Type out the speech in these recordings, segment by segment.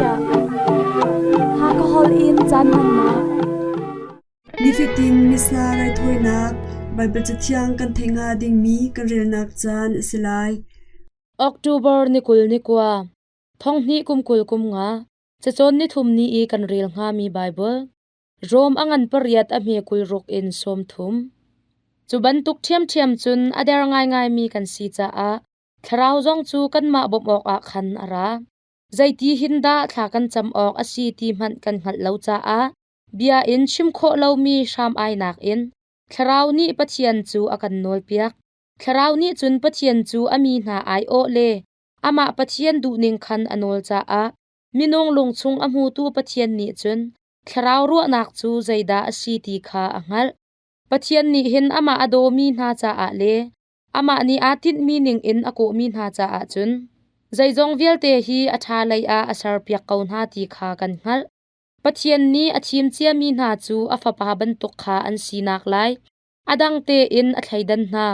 chiah. Hakha holh in caan hmannak. Nifatin Missa raithawinak Baibal Cathiang kan theih hnga dingmi kan relnak caan a si lai. October ni 20 ni kua, thong hnih kum 20 kum nga, cacawn ni thum ni i kan rel hngami Baibal, Rom a ngan pariat a hme 26 in 30. Cu bantuk ṭhiamṭhiam cun a der ngaingaimi kan si caah Thlarau zong cu kanmah bawmh awkah khan a ra. Zeiti hin dah thla kan cam awk a si ti hmanh kan hngalh lo caah bia in chim khawh lomi hram-ainak in Thlarau nih Pathian cu a kan nawlpiak. Thlarau nih cun Pathian cu a mi hna aiawh le amah Pathian duhning khan a nawl caah minung lungchung a hmutu Pathian nih cun Thlarau ruahnak cu zeidah a si ti kha a hngalh. Pathian nih hin amah a dawmi hna caah le amah nih aa tinhmi ningin a kawhmi hna caah cun zeizong vialte hi a ṭha lei ah a serpiak ko hna ti kha kan hngalh. Pathian nih a thim ciami hna cu a Fapa bantuk kha an sinak lai a dang tein a thleidan hna.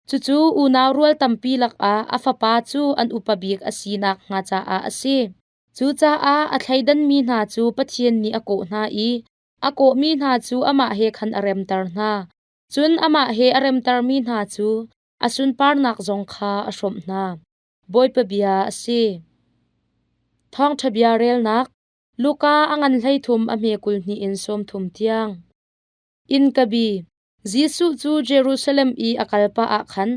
Cucu unau rual tampi lakah a Fapa cu an upa bik a sinak hnga caah a si. Cucaah a thleidanmi hna cu Pathian nih a kawh hna i a kawhmi hna cu amah he khan a remter hna. Cun amah he a remtermi hna cu a sunparnak zong kha a hrawmh hna. Bawipa bia a si. Thawngṭha bia relnak Luka a ngan 13 a hme 22 in 30 tiang. Inn ka bi. Jesuh cu Jerusalem i a kal pah ah khan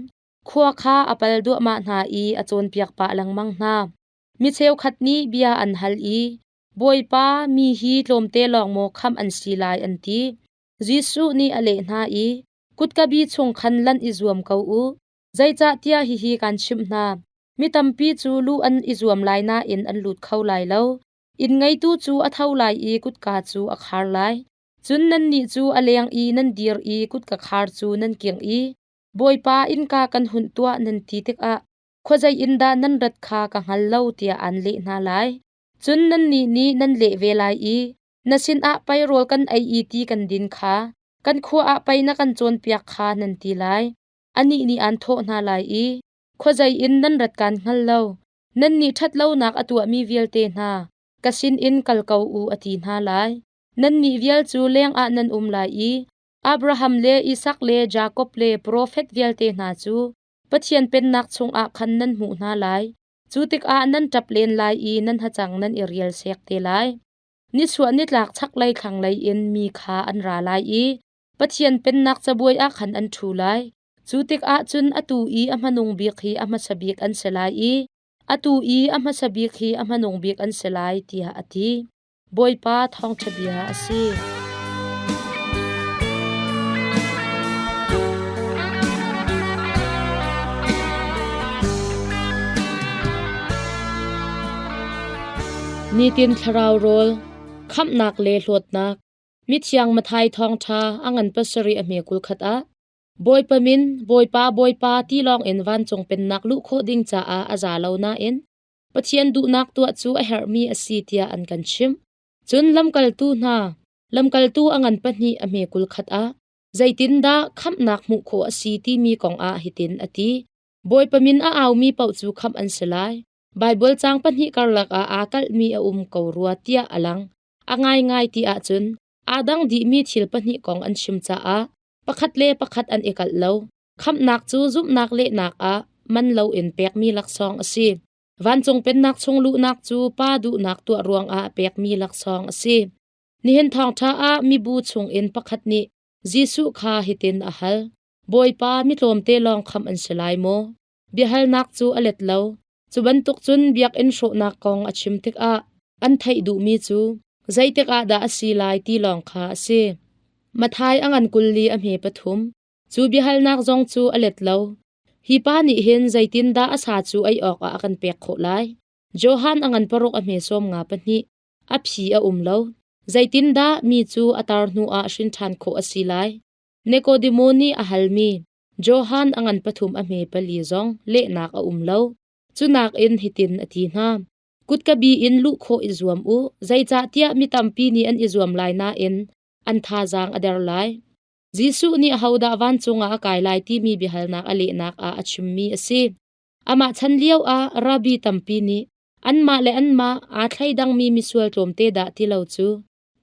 khua kha a pal duahmah hna i a cawnpiak pah lengmang hna. Mi cheukhat nih bia an hal i, Bawipa, mi hi tlawmte lawng maw khamh an si lai an ti. Jesuh nih a leh hna i, Kutka bi chung khan lanh i zuam ko u. Zeicahtiah hihi kaan chimh hna, mi tampi cu luh an i zuam lai nain an lut kho lai lo. Inn ngeitu cu a tho lai i kutka cu a khar lai. Cun nannih cu a leng i nan dir i kutka khar cu nan kingh i, Bawipa, innka kan hunh tuah nan ti tikah khuazei in dah nan rat kha ka hngal lo tiah aan leh hna lai. Cun nannih nih nan leh ve lai i, Na sinah pei rawl kan ei i ti kan din kha, kan khua ah pei na kan cawnpiak kha nan ti lai. Anih nih aan thawh hna lai i, Khuazei in nan rat kaan hngal lo. Nannih ṭhatlonak a tuahmi vialte hna, ka sinin kal ko u a ti hna lai. Nannih vial cu lengah nan um lai i Abraham le Isak le Jakob le profet vialte hna cu Pathian Pennak chungah khan nan hmuh hna lai. Cu tikah nan ṭap len lai i nan hacang nan i rial sek te lai. Nichuah nitlak chaklei thlanglei in mi kha an ra lai i Pathian Pennak cabuai ah khan an ṭhu lai. Cu tikah cun atu i a hmanung bik hi a hmasa bik an si lai i atu i a hmasa bik hi a hmanung bik an si lai, tiah a ti. Bawipa thawngṭha bia a si. Nitin thlarau rawl, khamhnak le hlawtnak, Mithiang Matthai thawngṭha a ngan pasarih a hme 21 ah Bawipa min, Bawipa, Bawipa ti lawng in vancung pennak luh khawh ding caah a za lo nain Pathian duhnak tuah cu a herhmi a si tiah an kan chimh. Cun lamkaltu hna, lamkaltu a ngan pahnih a hme 21 ah zeitindah khamhnak hmuh khawh a si timi kong ah hitin a ti. Bawipa min a aumi paoh cu khamh an si lai. Baibal caang pahnih karlak ah aa kalhmi a um ko rua tiah a lang. A ngaingai ti ahcun aa dang dihmi thil pahnih kong an chim caah pakhat le pakhat an i kalh lo. Khamhnak cu zumhnak lehnak ah man loin pekmi laksawng a si. Vancung Pennak chung luhnak cu Pa duhnak tuah ruangah pekmi laksawng a si. Nihin thawngṭha ah mibu chungin pakhat nih Jesuh kha hitin a hal, Bawipa, mi tlawmte lawng khamh an si lai maw? Biahalnak cu a let lo. Cu bantuk cun biakinn hrawhnak kong a chim tikah an theih duhmi cu zeitik ah dah a si lai ti lawng kha a si. Matthai a ngan 24 a hme pathum. Cu biahalnak zong cu a let lo. Hi pa nih hin zeitindah a sa cu ei awkah a kan pek khawh lai? Johan a ngan paruk a hme 52. A phi a um lo. Zeitindah mi cu a tar hnuah hrin ṭhan khawh a si lai? Nikodemo nih a halmi Johan a ngan pathum a hme pali zong lehnak a um lo. Cu nakin hitin a ti hna. Kutka bi in luh khawh i zuam u, zeicahtiah mi tampi nih an i zuam lai nain an thazaang a der lai. Jesuh nih ahodah vancung ah a kai lai timi biahalnak a lehnak ah a chimmi a si. Amah chan lioah rabbi tampi nih Anmah le anmah aa thleidangmi misual tlawmte dah ti lo cu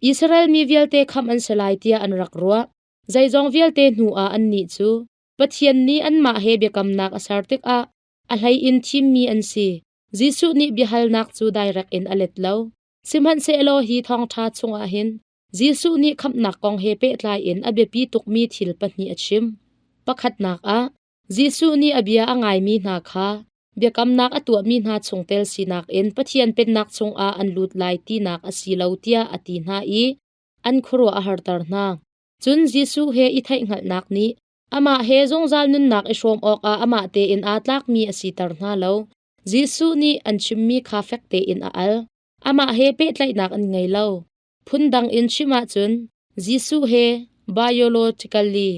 Israel mi vialte khamh an si lai tiah an rak ruah. Zeizong vialte hnuah annih cu Pathian nih anmah he biakamnak a ser tikah a hleiin thimmi an si. Jesuh nih biahalnak cu dairek in a let lo. Sihmanhsehlaw hi thawngṭha chungah hin Jesuh nih khamhnak kong he pehtlai in a biapi tukmi thil pahnih a chim. Pakhatnak ah, Jesuh nih a bia a ngaimi hna kha biakamnak a tuahmi hna chungtel sinak in Pathian Pennak chungah an lut lai tinak a si lo tiah a ti hna i an khuaruah a harter hna. Cun Jesuh he i theihhngalhnak nih amah he zungzal nunnak i hrawm awkah amah tein aa tlakmi a siter hna lo. Jesuh nih an chimmi kha fek tein a al. Amah he pehtlaihnak an ngei lo. Phundang in chim ahcun Jesuh he biologically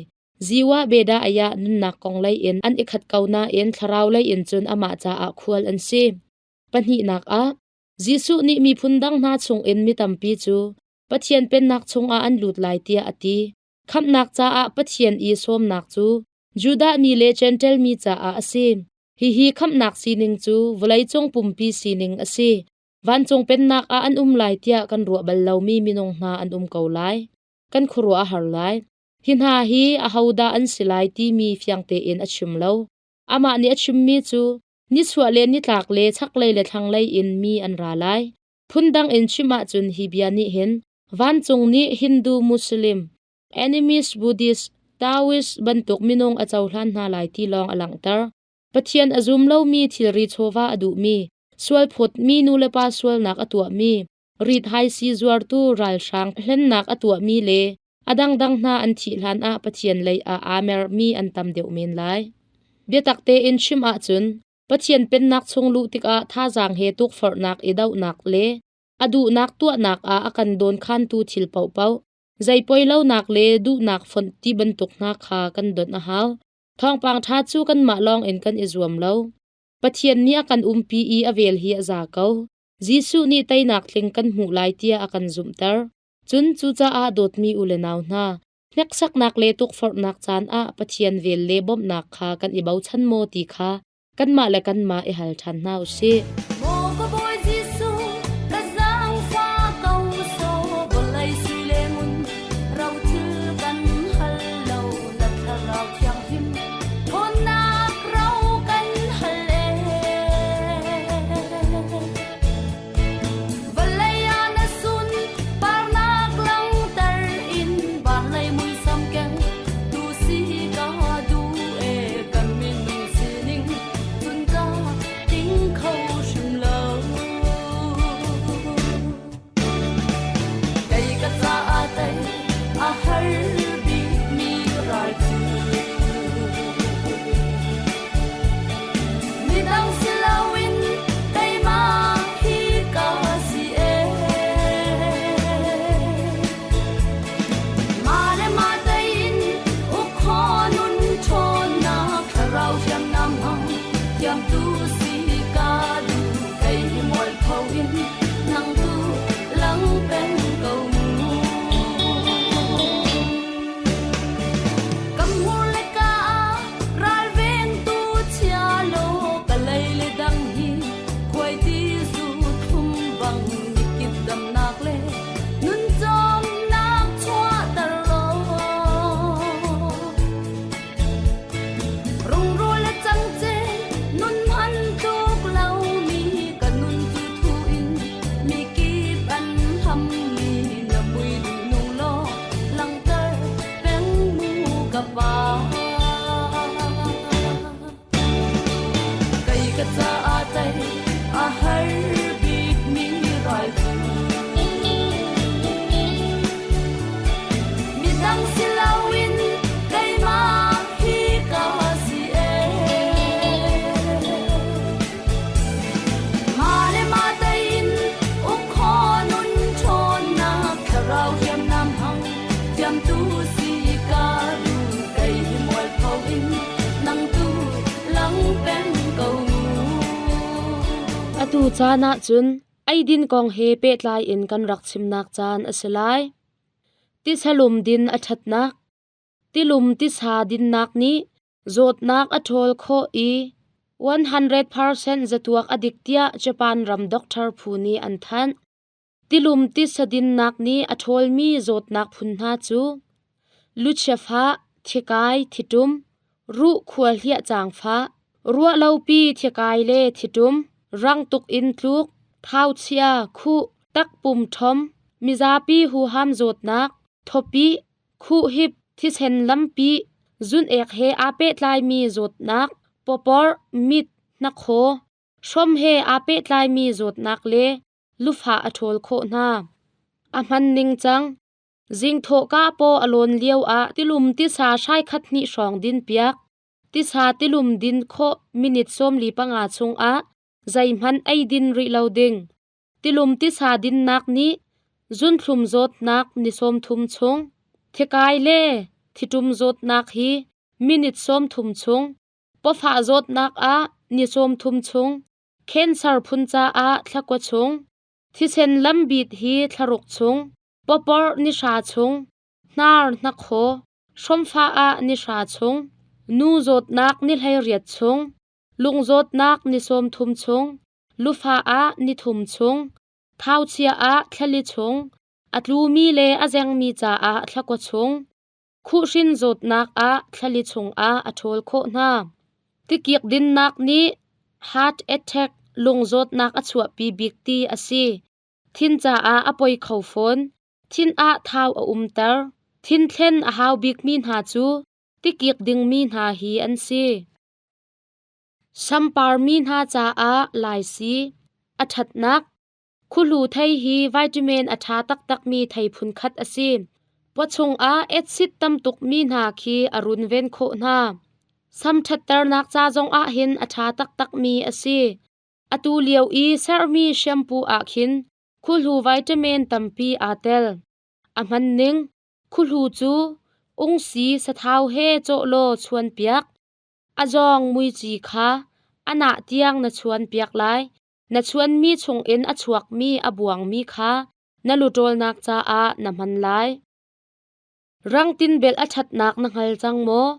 Ziwa beda ayah nunnak kong lei in an i khat ko nain thlarau lei in cun amah caah khual an si. Pahnihnak ah, Jesuh nih miphun dang hna chungin mi tampi cu Pathian Pennak chungah an lut lai tiah a ti. Khamhnak caah Pathian i sawmnak cu Judah mi le Jentail mi caah a si. Hihi khamhnak sining cu vawleicung pumpi sining a si. Vancung Pennak ah an um lai tiah kan ruah bal lomi minung hna an um ko lai. Kan khuaruah a har lai. Hi hna hi ahodah an si lai timi fiang tein a chim lo. Amah nih a chimmi cu nichuah le nitlak le chaklei le thlanglei in mi an ra lai. Phundang in chim ahcun hi bia nih hin vancung nih Hindu, Muslim, Animist, Buddhist, Taoist bantuk minung a cohlan hna lai ti lawng a langhter. Pathian a zum lomi thilri chawva a duhmi, sualphawtmi nulepa sualnak a tuahmi, rithaisii zuartu ralhrang hlennak a tuahmi le a dangdang hna an thih hlanah Pathian lei ah aa mermi an tam deuh men lai. Biatak tein chim ahcun Pathian Pennak chung luh tikah thazaang he tukforhnak i dohnak le a duhnak tuahnak ah a kan dawnkhantu thil paohpaoh, zeipoi lonak le duhnak fonh ti bantuk hna kha kan donh a hau. Thawngpang ṭha cu kanmah lawngin kan i zuam lo. Pathian nih a kan umpi i a vel hi a za ko. Jesuh nih teinak tling kan hmuh lai tiah a kan zumhter. Cun cucaah dawtmi u le nau hna, hneksaknak le tukforhnak caan ah Pathian vel le bawmhnak kha kan i bochan maw ti kha kanmah le kanmah i hal ṭhan hna u sih. Maw ka Bawi Jesuh, ka zaangfah ko sawh, vawlei sui le ngun rothil kan hal lo, na thlarau thianghlim ṭhawnnak ro kan hal ee. Vawlei ah na sun parnak langhter in vanlei muisam keng tu si ka duh ee kan minung sining cun ka ting kho hrim lo. Kei ka caah tei a har bikmi ral cu Midang si loin keimah hi ka si ee. Mah le mah tein uk khawh nun ṭhawnnak thlarau hriamnam hmang thiamtu si ka duh kei hi mualpho in nang tu lang peng ko mu. Ka hmur le ka Ralvengtu chia law ka lei le dang hi khuaiti zu thlum bang nikip damnak le nun cawmnak chuahter law rungrul le cangcel nun hman tluk lomi ka nun cu thu in mikip an hammi na mui duh nung law langhter peng mu ka pa. Kei ka caah tei a har bikmi rai cu midang si loin keimah hi ka si ee. Mah le mah tein uk khawh nun ṭhawnnak thlarau hriamnam hmang thiamtu si ka duh kei hi mualpho in nang tu lang peng ko mu. Atu caan ah cun eidin kong he pehtlai in kan rak chimnak caan a si lai. Tisalum din a ṭhatnak, tilum tisa dinnak nih zawtnak a ṭhawl khawh i 100% zatuak a dik tiah Japan ram doctor phu nih an thanh. Tilum tisa dinnak nih a ṭhawlmi zawtnak phun hna cu luchia fah, thikai, thitum, ruh khua hliah caang fah, ruahlopi thikai le thitum, rang tuk in tluk, thauchia, khuh, takpum ṭhom, mizapi huham zawtnak, thawpih, khuhhip, thisen lampi, zun-ek he aa pehtlaimi zawtnak, pawporh, mit, hnakhaw, hrom he aa pehtlaimi zawtnak le lufah a ṭhawl khawh hna. A hman ningcang Zingthawhka paw a lawn lio ah tilum tisa hrai khat hnih hrawng din piak. Tisa tilum din khawh minute 45 chungah zeihmanh ei din rih lo ding. Tilum tisa dinnak nih zunthlum zawtnak ni 30 chung, thikai le thiṭum zawtnak hi minute 30 chung, pawfah zawtnak ah ni 30 chung, Cancer phun caah thlakua chung, thisen lambit hi thlaruk chung, pawporh ni hra chung, hnar hnakhaw, hromfah ah ni hra chung, nu zawtnak ni 18 chung, lung zawtnak ni 30 chung, lufah ah ni thum chung, thauchia ah thlali chung, a tlumi le a zengmi caah thlakua chung, khuhhrin zawtnak ah thlali chungah a ṭhawl khawh hna. Tikik dinnak nih heart attack lung zawtnak a chuahpi bik ti a si. Thin caah a poi kho fawn. Thin ah thau a umter. Thin thlen a hau bikmi hna cu tikik dingmi hna hi an si. Samparmi hna caah laisi a ṭhatnak Khuhlu thei hi vitamin a ṭha taktakmi thei phunkhat a si. Pawchung ah acid tam tukmi hna khi a runven khawh hna. Sam ṭhatternak ca zong ah hin a ṭha taktakmi a si. Atu lio i sermi shampoo ah khin khuhlu vitamin tampi aa tel. A hman ning, khuhlu cu ungsi sathau he cawh law chuan piak. A zawng muici kha a nah tiang na chuan piak lai. Na chuanmi chungin a chuakmi a buangmi kha na luṭawlnak caah na hman lai. Rangtin belh a ṭhatnak na hngal cang maw?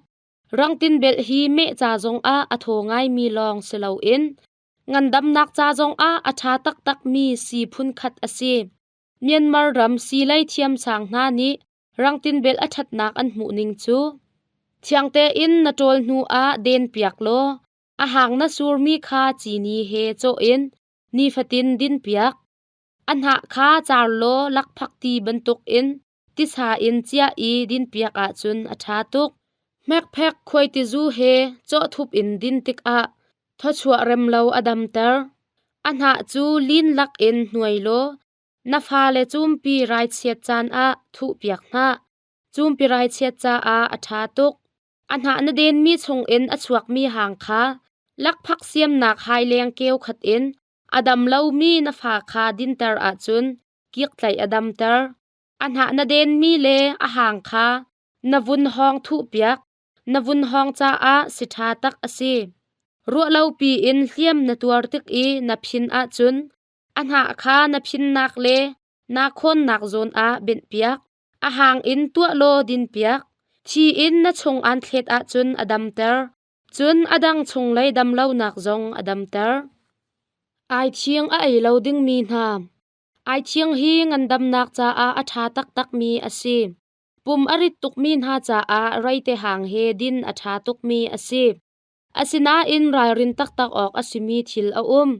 Rangtin belh hi meh ca zongah a thaw ngaimi lawng si loin ngandamnak ca zongah a ṭha taktakmi sii phunkhat a si. Myanmar ram siilei thiamsang hna nih rangtin belh a ṭhatnak an hmuhning cu thiang tein na ṭawl hnu ah denpiak law A hang na surmi kha cini he cawh in nifatin dinpiak. A hnah kha car law lakphak ti bantukin tisa in ciah i dinpiak ahcun a ṭha tuk. Hmekphek khuaitizu he cawhthup in din tikah thawchuah remlo a damter. A hnah cu lin lakin hnuai law na fale cumpi raichiat caan ah thuhpiak hna. Cumpi raichiat caah a ṭha tuk. A hnah na denmi chungin a chuakmi hang kha lakphak siamnak haileng keu khat in a dam lomi na fa kha dinter ahcun kiktlaih a damter. A hnah na denmi le a hang kha na vun hawng thuhpiak. Na vun hawng caah si ṭha tak a si. Ruahlopi in hliam na tuar tik i na phin ahcun a hnah kha na phinnak le naa khawnnak zawn ah benhpiak. A hang in tuah law dinpiak. Thi in na chung aan thlet ahcun a damter. Cun a dang chunglei dam lonak zong a damter. Aithiang a ei lo dingmi hna. Aithiang hi ngandamnak caah a ṭha taktakmi a si. Pum a rit tukmi hna caah reite hang he din a ṭha tukmi a si. Asinain ralrin taktak awk a simi thil a um.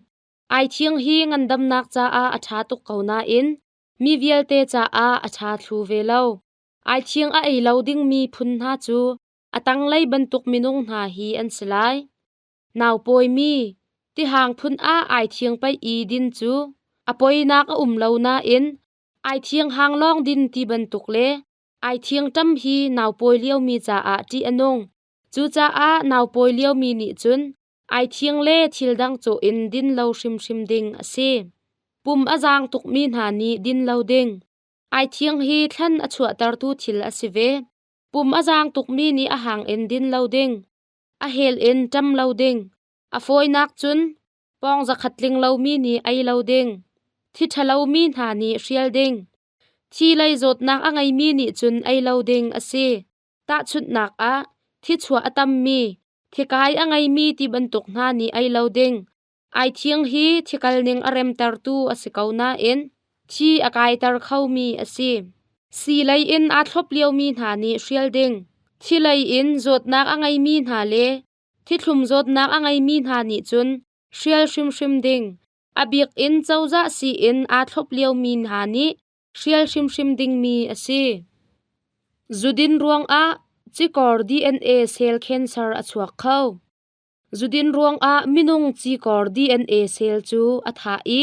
Aithiang hi ngandamnak caah a ṭha tuk ko nain mi vialte caah a ṭha thlu ve lo. Aithiang a ei lo dingmi phun hna cu a tanglei bantuk minung hna hi an si lai. Naupawimi, tihang phun ah aithiang paih i din cu a poinak a um lo nain aithiang hang lawng din ti bantuk le aithiang ṭam hi naupawi liomi caah ṭih a nung. Cucaah naupawi liomi nih cun aithiang le thil dang cawh in din lo hrimhrim ding a si. Pum a zaang tukmi hna nih din lo ding. Aithiang hi thlan a chuahtertu thil a si ve. Pum a zaang tukmi nih a hang in din lo ding. A hel in ṭam lo ding. A fawinak cun pawng zakhat tling lomi nih ei lo ding. Thi ṭhalomi hna nih hrial ding. Thi lei zawtnak a ngeimi nih cun ei lo ding a si. Tahchunhnak ah, thi chuah a tammi, Thikai a ngeimi ti bantuk hna nih ei lo ding. Aithiang hi thikal ning a remtertu a si ko nain thi a kaiter khomi a si. Sii lei in aa thlop liomi hna nih hrial ding. Thi lei in zawtnak a ngeimi hna le thithlum zawtnak a ngeimi hna nih cun hrial hrimhrim ding. A bik in cozah sii in aa thlop liomi hna nih hrial hrimhrim dingmi a si. Zudin ruangah cikor DNA cell cancer a chuak kho. Zudin ruangah minung cikor DNA cell cu a thah i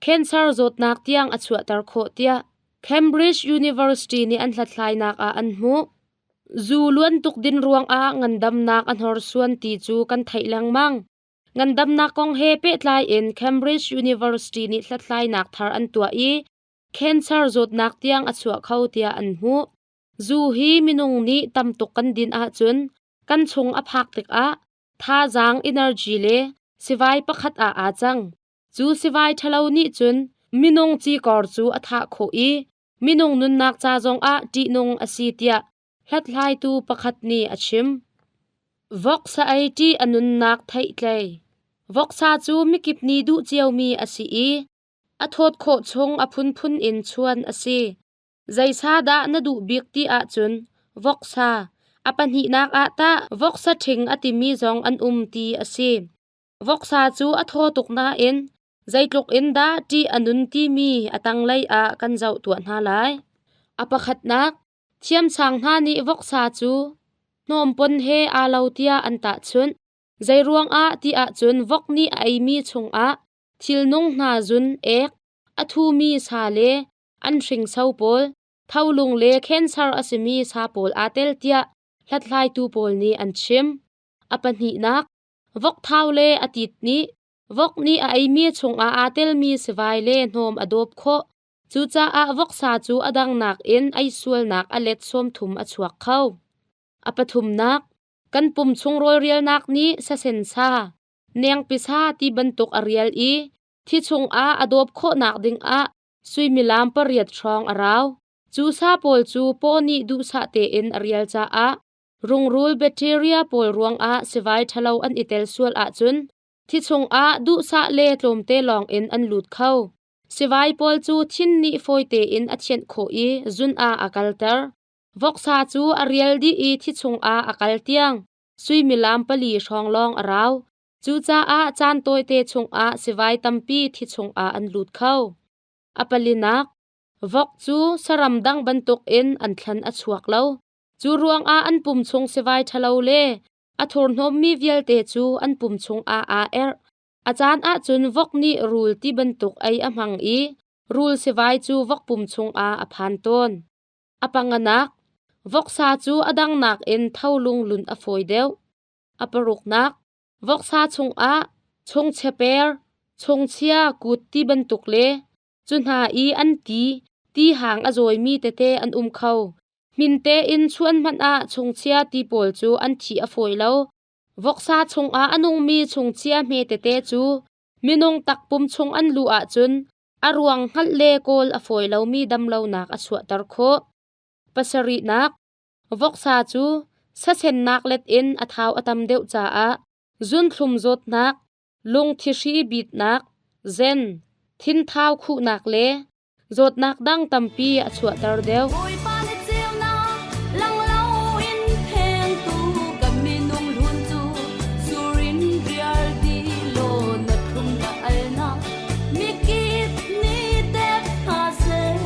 cancer zawtnak tiang a chuahter khawh tiah Cambridge University nih an hlathlainak ah an hmuh. Zu luan tuk din ruangah ngandamnak a hnorsuan ti cu kan theih lengmang. Ngandamnak kong he pehtlai in Cambridge University nih hlathlainak thar an tuah i cancer zawtnak tiang a chuah kho tiah an hmuh. Zu hi minung nih tam tuk kan din ahcun kan chung a phak tikah thazaang energy le sivai pakhat ah aa cang. Cu sivai ṭhalo nih cun minung cikor cu a thah khawh i minung nunnak ca zongah ṭihnung a si tiah hlathlaitu pakhat nih a chim. Voksa ei ṭih a nunnak theihtlei. Voksa cu mikip nih duh ciomi a si i a thawt khawh chung a phunphun in chuan a si. Zeisa dah na duh bik ti ahcun voksa, a pahnihnak ah tah voksa ṭhing a timi zong an um ti a si. Voksa cu a thaw tuk nain zeitluk in dah ṭih a nun timi a tanglei ah kan zoh tuah hna lai. A pakhatnak, thiamsang hna nih voksa cu hnawmpon he aa lo tiah an tahchunh. Zeiruangah ti ahcun vok nih a eimi chungah thilnung hna zun, ek, a thumi sa le an hringso pawl, tholung le cancer a simi sa pawl aa tel tiah hlathlaitu pawl nih an chim. A pahnihnak, vokthau le a tit nih vok nih a eimi chungah aa telmi sivai le hnawm a dawp khawh. Cucaah voksa cu a dang nakin ei sualnak a let 30 a chuak kho. A pathumnak, kan pum chung rawlrialnak nih sasen sa, nengpisa ti bantuk a rial i thi chungah a dawp khawhnak dingah suimilam 8 hrawng a rau. Cu sa pawl cu paw nih duhsah tein a rial caah rungrul bacteria pawl ruangah sivai ṭhalo an i tel sual ahcun thi chungah duhsah le tlawmte lawngin an lut kho. Sivai pawl cu thin nih fawi tein a thianh khawh i zun ah a kalter. Voksa cu a rial dih i thi chungah a kal tiang suimilam 4 hrawng lawng a rau. Cucaah caan tawite chungah sivai tampi thi chungah an lut kho. A palinak, vok cu saram dang bantukin an thlan a chuak lo. Cu ruangah an pum chung sivai ṭhalo le a thurhnawmmi vialte cu an pum chungah aa erh. A caan ahcun vok nih rul ti bantuk ei a hmang i rul sivai cu vok pum chungah a phan tawn. A panganak, voksa cu a dang nakin tholung lunh a fawi deuh. A paruknak, voksa chungah chungchia per, chungchia kut ti bantuk le cu hna i an ti, ti hang a zawimi tete an um kho. Hmin tein chuan hmanh ah chungchia ti pawl cu an thih a fawi lo. Voksa chungah a nungmi chungchia hme tete cu minung takpum chung an luh ahcun a ruang hngalh le kawl a fawi lomi damlonak a chuahter khawh. Pasarihnak, voksa cu sasennak let in a thau a tam deuh caah zunthlum zawtnak, lungthihri bitnak, zen, thinthau khuhnak le zawtnak dang tampi a chuahter deuh. Bawipa na ceunak lang loin phengtu kan minung hlun cu surin rial ti law na thlum na alnak mikip nih tep hna seh.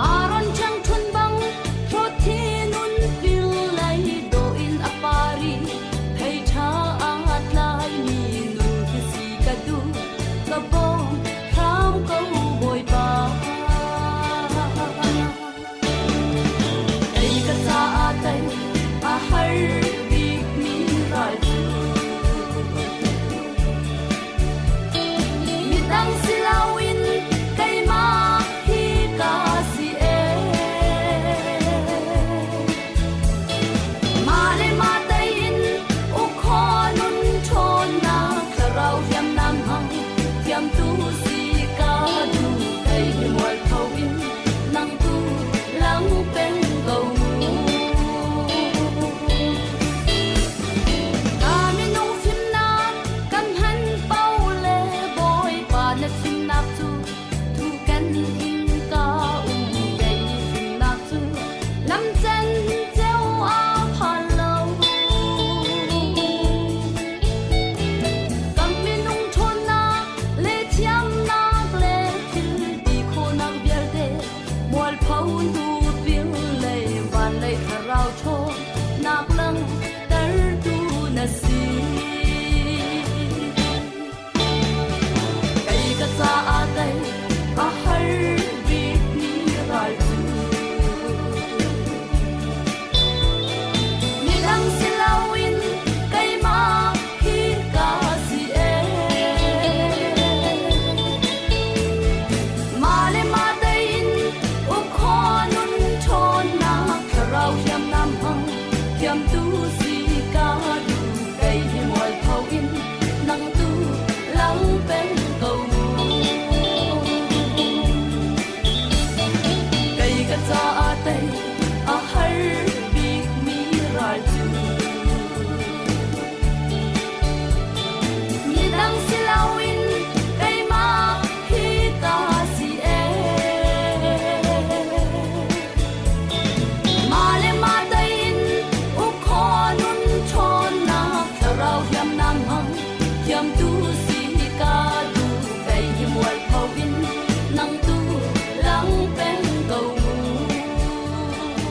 Aaron ṭhangṭhun bang hrawthi nun pil lei dawh in a par i thei ṭha aa tlaimi nun khi si ka duh ka bawm hram ko Bawipa. Ei ka caah tei a har bikmi ral cu midang si loin keimah hi ka si ee. Mah le mah tein uk khawh nun ṭhawnnak thlarau hriamnam hmang thiamtu.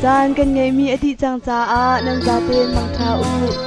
Caan kan ngeihmi a dih cang caah nan zaten mangṭha u.